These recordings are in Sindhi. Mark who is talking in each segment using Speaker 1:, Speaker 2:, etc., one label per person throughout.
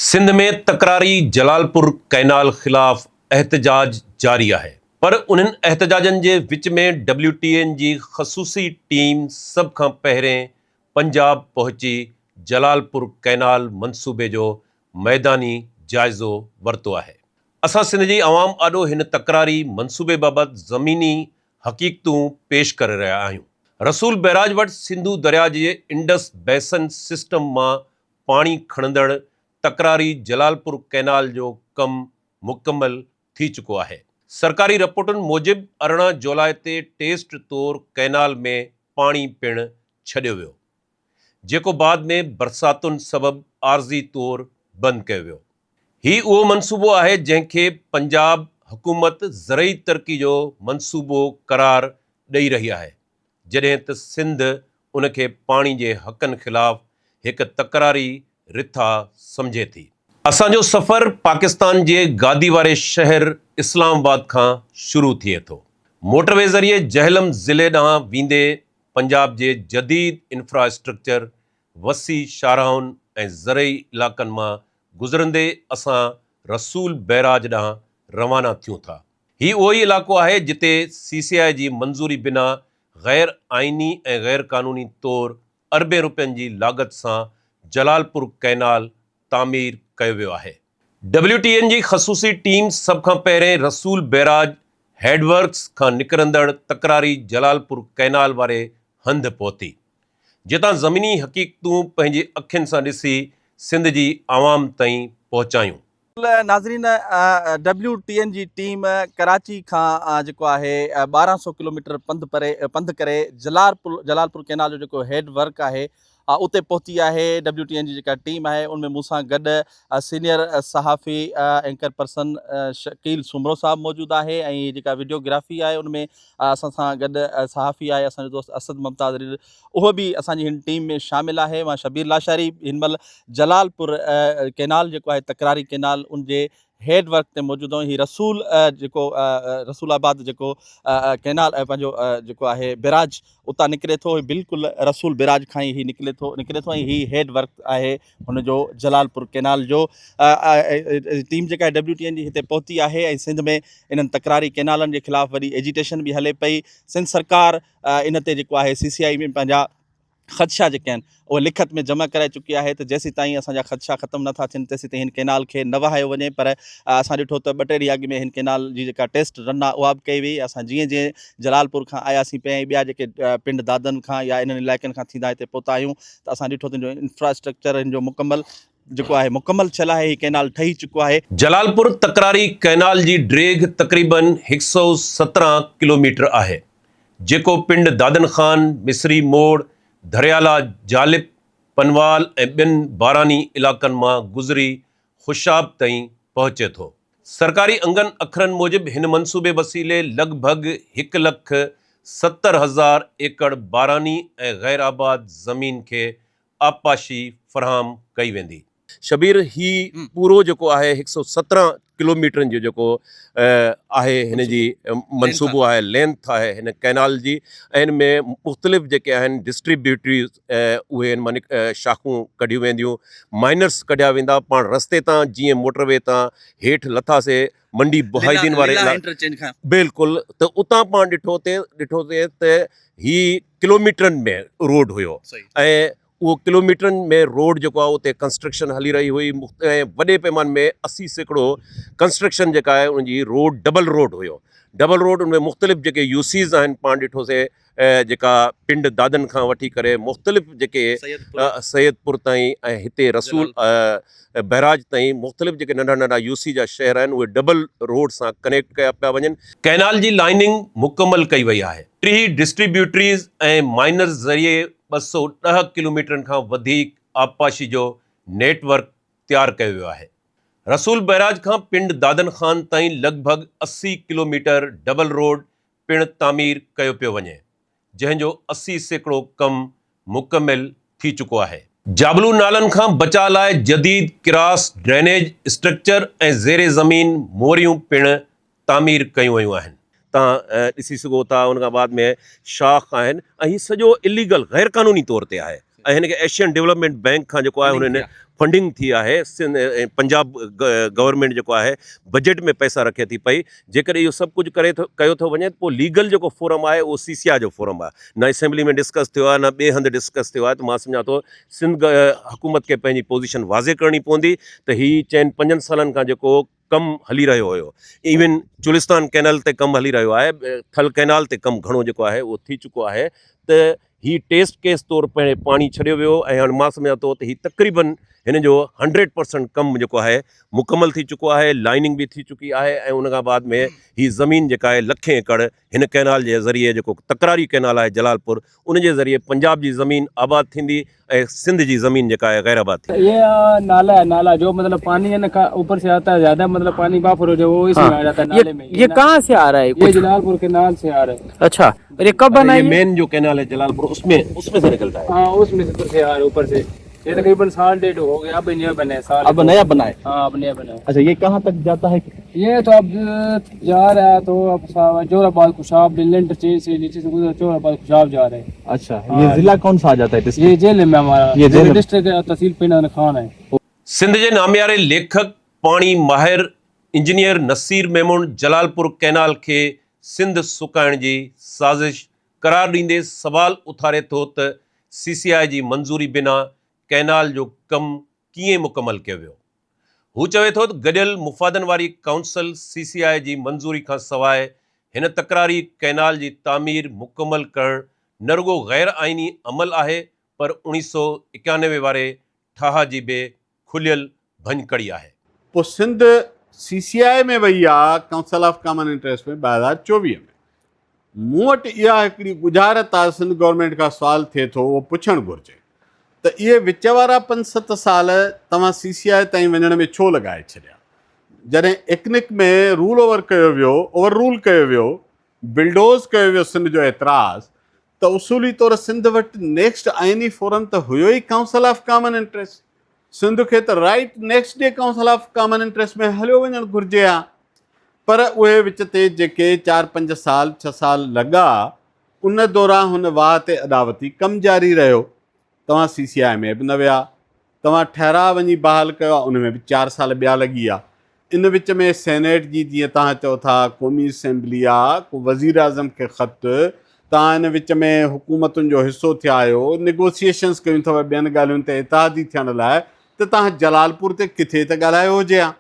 Speaker 1: سنڌ ۾ تڪراري جلالپور ڪئنال خلاف احتجاج جاري آهي پر انهن احتجاجن جي وچ ۾ ڊبليو ٽي اين جي خصوصي ٽيم سڀ کان پهرين پنجاب پهچي جلالپور ڪئنال منصوبي جو ميداني جائزو ورتو آهي. اسان سنڌ جي عوام آڏو هن تڪراري منصوبي بابت زميني حقيقتون پيش ڪري رهيا آهيون. رسول بئراج وٽ سنڌو درياء جي انڊس بيسن سسٽم مان پاڻي کڻندڙ تڪراري جلالپور ڪئنال جو ڪم مڪمل ٿي چڪو آهي. سرڪاري رپورٽن موجب 18 جولاء تي ٽيسٽ طور ڪئنال ۾ پاڻي پڻ ڇڏيو ويو، جيڪو بعد ۾ برساتن سبب عارضي طور بند ڪيو ويو. هي اهو منصوبو آهي جنهن کي پنجاب حڪومت زرعي ترقي جو منصوبو قرار ڏئي رهي آهي. جڏهن ته سنڌ ان کي پاڻي جي حقن خلاف هڪ تڪراري رٿا سمجهي ٿي. اسان جو سفر پاڪستان جي گادي واري شهر اسلام آباد کان شروع ٿئي ٿو. موٽر وي ذريعي جهلم ضلعي ڏانهن ويندي پنجاب جي جديد انفراسٽرڪچر، وسيع شاهراهن ۽ زرعي علائقن مان گذرندي اسان رسول بئراج ڏانهن روانا ٿيون ٿا. هي اهو ئي علائقو آهي جتي سي سي آء جي منظوري بنا غير آئيني ۽ غير قانوني طور اربين روپين جي لاڳت سان جلالپور ڪئنال تعمير ڪيو ويو آهي. ڊبليو ٽي اين جي خصوصي ٽيم سڀ کان پهرين رسول بئراج هيڊ ورڪس کان نڪرندڙ تڪراري جلالپور ڪئنال واري هنڌ پهتي، جتان زميني حقيقتون پنهنجي اکين سان ڏسي سنڌ جي عوام تائين پهچايون.
Speaker 2: ناظرين ڊبليو ٽي اين جي ٽيم ڪراچي کان جيڪو آهي 1200 ڪلوميٽر پنڌ پري پنڌ ڪري جلالپور جلالپور ڪينال جو جيڪو هيڊ ورڪ آهي اتي پهتي آهي ڊبليو ٽي اين جي جيڪا ٽيم آهي ان ۾ مون سان گڏ سينيئر صحافي اينڪر پرسن شڪيل سومرو صاحب موجود آهي ۽ جيڪا وڊيوگرافي آهي ان ۾ اسان سان گڏ صحافي آهي اسان جو دوست اسد ممتاز اهو به اسان جي هن ٽيم ۾ شامل آهي. مان شبير لاشاري هن مهل جلال پور ڪينال جيڪو آهي تڪراري ڪينال ان جي هيڊ ورڪ تي موجود آهيون. هي رسول جيڪو رسول آباد جيڪو ڪينال پنهنجو جيڪو آهي بيراج اتان نڪري ٿو بلڪل رسول بيراج کان ئي هي نڪري ٿو نڪري ٿو ۽ هي هيڊ ورڪ آهي هن جو جلال پور ڪينال جو. ٽيم جيڪا ڊبليو ٽي اين جي هتي پهتي آهي ۽ سنڌ ۾ انهن تڪراري ڪينالن جي خلاف وڏي ايجيٽيشن به هلي پئي. سنڌ سرڪار ان تي جيڪو آهي سي سي آء ۾ پنهنجا خدشا جيڪي آهن اهي لکت ۾ جمع ڪرائي چڪي آهي ته جيسين تائين اسان جا خدشا ختم نٿا ٿين تيسين تائين هن ڪينال کي نه وهايو وڃي پر اسان ڏٺو ته ٻه ٽي ڏينهن اڳ ۾ هن ڪينال جي جيڪا ٽيسٽ رن آهي اها به ڪئي وئي اسان جيئن جيئن جلال پور کان آياسين پئي ۽ ٻيا جيڪي پنڊ دادن کان يا انهن علائقن کان ٿيندا هتي پهتا آهيون ته اسان ڏٺو ته هن جو انفراسٽرڪچر هن جو مڪمل جيڪو آهي مڪمل ٿيل آهي هي ڪئنال ٺهي چڪو آهي.
Speaker 1: جلالپور تڪراري ڪئنال جي ڊيگهه تقريبن 117 ڪلوميٽر آهي، جيڪو پنڊ دادن خان، مصري موڙ، ڌريالا جالپ، پنوال ۽ ٻين باراني علائقن مان گذري خوشاب تائين پهچي ٿو. سرڪاري انگن اکرن موجب هن منصوبي وسيلي لڳ ڀڳ هڪ لک 70 هزار ايڪڙ باراني ۽ غير آباد زمين کي آبپاشي فراهم ڪئي ويندي. شبير هي پورو جيڪو آهي هڪ سئو 17 ڪلوميٽرن جو جيڪو آهي هن جي منصوبو آهي لينٿ آهي هن ڪئنال جي ۽ هن ۾ مختلف جيڪي آهن ڊسٽريبيوٽريز اهي هن مان شاخون ڪڍيون وينديون مائنرس ڪڍيا ويندا پاڻ رستي تان جيئن موٽر وي تان هيٺ لٿاسي منڊي بهائيدين واري بلڪل ته اتان پاڻ ڏٺو تي ڏٺو تي ته هي ڪلوميٽرن ۾ روڊ هيو ۽ اهو ڪلوميٽرن ۾ روڊ جيڪو آهي اتي ڪنسٽرڪشن هلي رهي هئي ۽ وڏي پيماني ۾ 80% ڪنسٽرڪشن جيڪا آهي ان جي روڊ ڊبل روڊ هيو ڊبل روڊ ان ۾ مختلف جيڪي يو سيز آهن پاڻ ڏٺوسي جيڪا پنڊ دادن کان وٺي ڪري مختلف جيڪي سيد پور تائين ۽ هتي رسول بئراج تائين مختلف جيڪي ننڍا ننڍا يو سي جا شهر آهن اهي ڊبل روڊ سان ڪنيڪٽ ڪيا پيا وڃن. ڪئنال جي لائننگ مڪمل ڪئي وئي آهي. 30 ڊسٽريبيوٽريز ۽ مائنرز ذريعي 210 ڪلوميٽرن کان وڌيڪ آبپاشي جو نيٽ ورڪ تيار ڪيو ويو آهي. رسول بئراج کان پنڊ دادن خان تائين لڳ ڀڳ 80 ڪلوميٽر ڊبل روڊ پڻ تعمير ڪيو پيو وڃي. جنهن جو 80% ڪم مڪمل ٿي چڪو آهي. جابلو نالن کان بچاء لاء جديد ڪراس ڊرينيج اسٽرڪچر ۽ زير زمين موريون پڻ تعمير ڪيون ويون آهن. تان ڏسي سگهو ٿا ان کان بعد ۾ شاخ آهن ۽ هي سڄو اليگل غير قانوني طور تي آهي ۽ هن کي ايشين ڊولپمينٽ بئنڪ کان جيڪو آهي هنن فنڊنگ ٿي آهي سنڌ ۽ پنجاب گورنمينٽ جيڪو آهي بجيٽ ۾ پئسا رکي ٿي پئي جيڪڏهن اهو سڀ ڪجهه ڪري ٿو ڪيو ٿو وڃي ته پوء ليگل جيڪو فورم آهي اهو سي سي آء جو فورم آهي نه اسيمبلي ۾ ڊسڪس ٿيو آهي نه ٻئي هنڌ ڊسڪس ٿيو آهي ته مان سمجهان ٿو سنڌ حڪومت کي پنهنجي پوزيشن واضح ڪرڻي پوندي ته هي چئن پنجن سالن کان جيڪو ڪم هلي رهيو هيو ايون چولستان ڪينال تي ڪم هلي رهيو آهي ٿل ڪينال تي ڪم گهڻو جيڪو آهي اهو ٿي چڪو آهي ته هي ٽيسٽ ڪيس طور پهرين پاڻي ڇڏيو ويو ۽ هاڻي مان سمجهان ٿو ته هي تقريبن هن جو هنڊريڊ پرسنٽ ڪم جيڪو آهي مڪمل ٿي چڪو آهي لائننگ به ٿي چڪي آهي ۽ ان کان بعد ۾ هي زمين جيڪا آهي لکين ايڪڙ هن ڪئنال جي ذريعي جيڪو تڪراري ڪئنال آهي جلال پور ان جي ذريعي پنجاب جي زمين آباد ٿيندي ۽ سنڌ جي زمين جيڪا آهي غير آباد ٿيندي.
Speaker 3: ये नाला है नाला जो मतलब पानी है ना ऊपर से आता है ज्यादा मतलब पानी बाफर हो जाए वो इसमें आ जाता है नाले में।
Speaker 4: ये कहाँ से आ रहा है?
Speaker 3: ये जलालपुर के नाल से आ रहा है।
Speaker 4: अच्छा, और ये कब बना?
Speaker 1: ये मेन जो कैनाल है जलालपुर उसमें से निकलता है।
Speaker 3: हाँ, उसमें से ऊपर से आ रहा है ऊपर से। ये तकरीबन साल डेढ़ हो गया अब नया बना है साल।
Speaker 2: अब नया बना है।
Speaker 3: हाँ, अब नया बना है।
Speaker 2: अच्छा, ये कहाँ तक जाता है?
Speaker 3: ये तो अब जा रहा है तो अब जोराबाद खुशाब इंटरचेंज से नीचे से गुजर जोराबाद खुशाब जा रहे हैं।
Speaker 2: अच्छा, ये जिला कौन सा आ जाता है?
Speaker 3: ये जेल में हमारा
Speaker 2: ये जेल
Speaker 3: डिस्ट्रिक्ट तहसील पिंड खान है।
Speaker 1: सिंध जे नामियारे लेखक पाणी माहिर इंजीनियर नसीर मेमण जलालपुर कैनाल खे सिंध सुकाइण जी साज़िश करार ॾींदे सवाल उथारे थो त सी सी आइ जी मंज़ूरी बिना कैनाल जो कम कीअं मुकमल कयो वियो। हू चवे थो त गॾियल मुफ़ादनि वारी काउंसिल सी सी आइ जी मंज़ूरी खां सवाइ हिन तकरारी कैनाल जी तामीर मुकमल करणु न रुगो ग़ैर आइनी अमल आहे पर 1991 वारे ठाह जी बि खुलियल भञकड़ी आहे।
Speaker 5: पोइ सिंध सी सी I में वई आहे काउंसिल ऑफ कॉमन इंटरेस्ट में 2024 में। मूं वटि इहा हिकिड़ी गुज़ारत आहे, सिंध गवर्नमेंट खां सुवाल थिए थो, उहो पुछणु घुरिजे त इहे विच वारा 5-7 साल तव्हां सी सी आई ताईं वञण में छो लॻाए छॾिया? जॾहिं एकनिक में रूल ओवर कयो वियो, ओवर रूल कयो वियो, बिल्डोज़ कयो वियो सिंध जो एतिराज़, त उसूली तौर सिंध वटि नेक्स्ट आइनी फोरम त हुयो ई council of common interest. Sindh खे त right next day council of common interest में हलियो वञणु घुरिजे हा, पर उहे विच ते जेके 4-5 साल 6 साल लॻा उन दौरान हुन वाह ते अॾावती कमु जारी रहियो। तव्हां सी सी आई में बि न विया, तव्हां ठहिराव वञी बहाल कयो आहे, उन में बि 4 साल ॿिया लॻी विया। इन विच में सेनेट जी जीअं तव्हां चओ था क़ौमी असेंबली आहे, को वज़ीर आज़म खे ख़त, तव्हां इन विच में हुकूमतुनि जो हिसो थिया आहियो, निगोसिएशन्स कयूं अथव ॿियनि ॻाल्हियुनि ते इतिहादी थियण लाइ, त तव्हां जलालपुर ते किथे त ॻाल्हायो हुजे हा।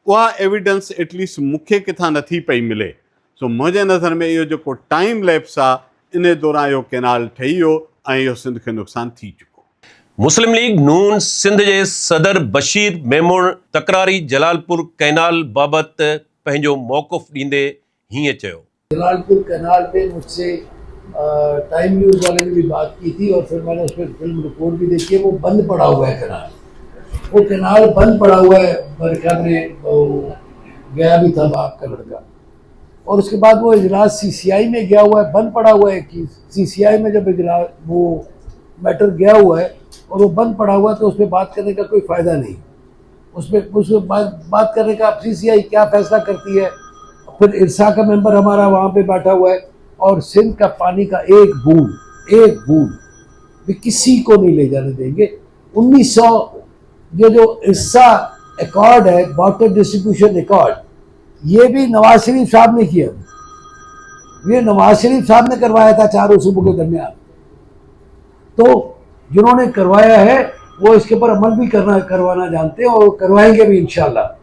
Speaker 5: उहा एविडेंस एटलीस्ट मूंखे किथां नथी पई मिले। सो मुंहिंजे नज़र में इहो जेको टाइम लैप्स आहे, इन दौरान इहो कैनाल ठही वियो ऐं इहो सिंध खे नुक़सानु थी चुको।
Speaker 1: मुस्लिम लीग नून सिंध जे सदर बशीर मेमण तकरारी जलालपुर कैनाल बाबति पंहिंजो मौक़िफ़ ॾींदे हीअं चयो।
Speaker 6: जलालपुर कैनाल पे मुझसे टाइम न्यूज़ वाले ने भी बात की थी और फिर मैंने उस पर फिल्म रिपोर्ट भी देखी है। वो बंद पड़ा हुआ है कैनाल, वो कैनाल बंद पड़ा हुआ है। मेरे ख्याल में वो गया भी था बाप का लड़का और उसके बाद वो इजलास CCI में गया हुआ है, बंद पड़ा हुआ है कि CCI में जब इजलास वो मैटर गया हुआ है और वो बंद पड़ा हुआ है तो उस पर बात करने का कोई फ़ायदा नहीं। उसमें बात करने का CCI क्या फैसला करती है। फिर इरसा का मेंबर हमारा वहाँ पे बैठा हुआ है और सिंध का पानी का एक बूंद भी किसी को नहीं ले जाने देंगे। 1900 ये जो इरसा अकॉर्ड है, वाटर डिस्ट्रीब्यूशन अकॉर्ड, ये भी नवाज शरीफ साहब ने किया, ये नवाज शरीफ साहब ने करवाया था चारों सूबों के दरमियान। तो जिन्होंने करवाया है वो इसके ऊपर अमल भी करवाना जानते हैं और करवाएंगे भी इंशाल्लाह।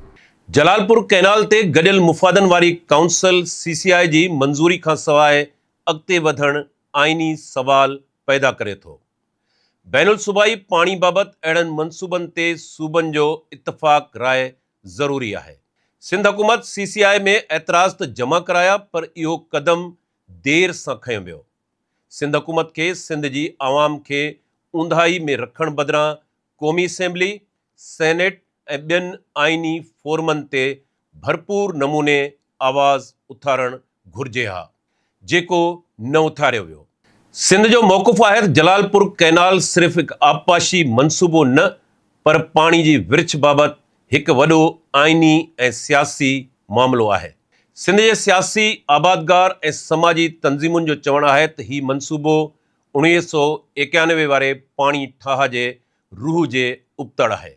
Speaker 1: जलालपुर कैनाल ते गॾियल मुफ़ादनि वारी काउंसिल सी सी आई जी मंज़ूरी खां सवाइ अॻिते वधणु आइनी सवाल पैदा करे थो। बैनुल सूबाई पाणी बाबति अहिड़नि मनसूबनि ते सूबनि जो इतफ़ाक़ राय ज़रूरी आहे। सिंध हुकूमत सी सी आई में एतिराज़ त जमा कराया पर इहो क़दम देरि सां खयो वियो। सिंध हुकूमत खे सिंध जी आवाम खे ऊंधाई में रखण बदिरां क़ौमी असेंबली, सेनेट ऐं ॿियनि आइनी फोरमनि ते भरपूर नमूने आवाज़ उथारणु घुरिजे हा, जेको न उथारियो वियो। सिंध जो मौक़िफ़ आहे त जलालपुर कैनाल सिर्फ़ हिकु आबपाशी मनसूबो न पर पाणी जी विर्छ बाबति हिकु वॾो आइनी ऐं सियासी मामिलो आहे। सिंध जे सियासी आबादगार ऐं समाजी तंज़ीमुनि जो चवणु आहे त ही मनसूबो 1991 वारे पाणी ठाह जे रूह जे उबतड़ आहे।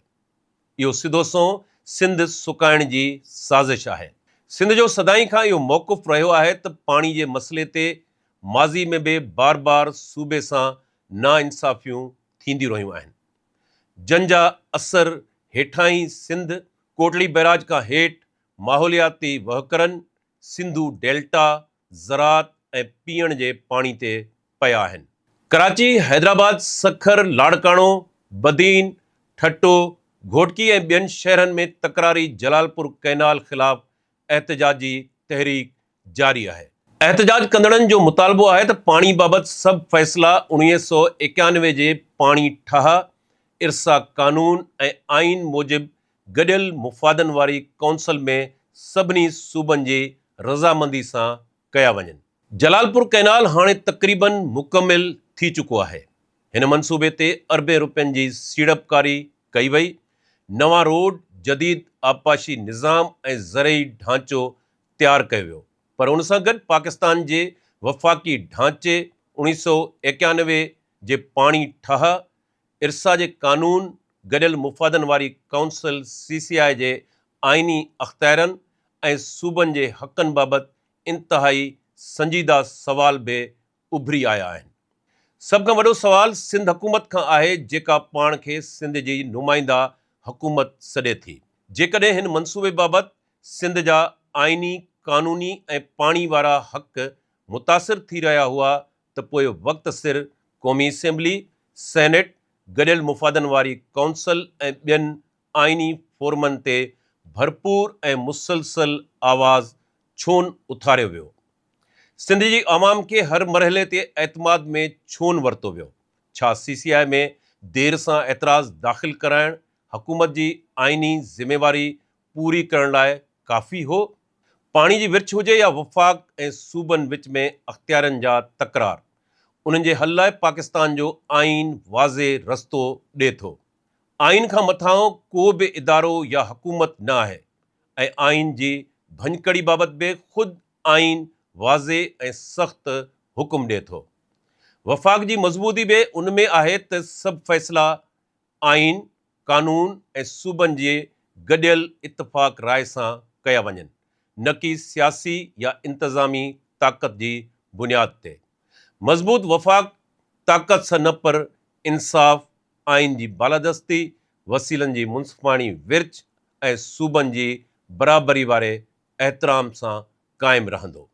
Speaker 1: اهو سڌو سنئون سنڌ سڪائڻ جي سازش آهي. سنڌ جو سدائين کان اهو موقف رهيو آهي ته پاڻي جي مسئلي تي ماضي ۾ به بار بار صوبي سان ناانصافيون ٿينديون رهيون آهن، جن جا اثر هيٺاهين سنڌ، ڪوٽڙي بئراج کان هيٺ ماحولياتي وهڪرن، سنڌو ڊيلٽا، زراعت ۽ پيئڻ جي پاڻي تي پيا آهن. ڪراچي، حيدرآباد، سکر، لاڙڪاڻو، بدين، ٺٽو، گهوٽڪي ۽ ٻين شهرن ۾ تڪراري جلالپور ڪئنال خلاف احتجاجي تحريڪ جاري آهي. احتجاج ڪندڙن جو مطالبو آهي ته پاڻي بابت سڀ فيصلا 1991 جي پاڻي ٺاهه، ارسا قانون ۽ آئين موجب گڏيل مفادن واري ڪائونسل ۾ سڀني صوبن جي رضامندي سان ڪيا وڃن. جلالپور ڪئنال هاڻي تقريبن مڪمل ٿي چڪو آهي. هن منصوبي تي اربين روپين جي سيڙپڪاري ڪئي وئي. نوان روڊ، جديد آبپاشي نظام ۽ زرعي ڍانچو تيار ڪيو ويو پر ان سان گڏ پاڪستان جي وفاقي ڍانچي 1991 جي پاڻي ٺاهه ارسا جي قانون، گڏيل مفادن واري ڪائونسل، سي سي آء، جي آئيني اختيارن ۽ صوبن جي حقن بابت انتهائي سنجيده سوال به اڀري آيا آهن. سڀ کان وڏو سوال سنڌ حڪومت کان آهي جيڪا پاڻ کي سنڌ جي نمائنده حڪومت سڏي ٿي. جيڪڏهن هن منصوبي بابت سنڌ جا آئيني، قانوني ۽ پاڻي وارا حق متاثر ٿي رهيا هئا ته پوء وقت سر قومي اسيمبلي، سينيٽ، گڏيل مفادن واري ڪائونسل ۽ ٻين آئيني فورمن تي ڀرپور ۽ مسلسل آواز ڇونه اٿاريو ويو؟ سنڌ جي عوام کي هر مرحلي تي اعتماد ۾ ڇونه ورتو ويو؟ ڇا سي سي آء ۾ دير سان اعتراض داخل ڪرائڻ حڪومت جي آئيني ذميواري پوري ڪرڻ لاء ڪافي هو؟ پاڻي جي ورڇ هجي يا وفاق ۽ صوبن وچ ۾ اختيارين جا تڪرار، انهن جي حل لاء پاڪستان جو آئين واضح رستو ڏئي ٿو. آئين کان مٿانهون ڪو به ادارو يا حڪومت نه آهي ۽ آئين جي ڀڃڪڙي بابت به خود آئين واضح ۽ سخت حڪم ڏئي ٿو. وفاق جي مضبوطي به ان ۾ آهي ته سڀ فيصلا آئين، قانون ۽ صوبن جي گڏيل اتفاق راء سان ڪيا وڃن، نه ڪي سياسي يا انتظامي طاقت جي بنياد تي. مضبوط وفاق طاقت سان نه پر انصاف، آئين جي بالادستي، وسيلن جي منصفاڻي ورڇ ۽ صوبن جي برابري واري احترام سان قائم رهندو.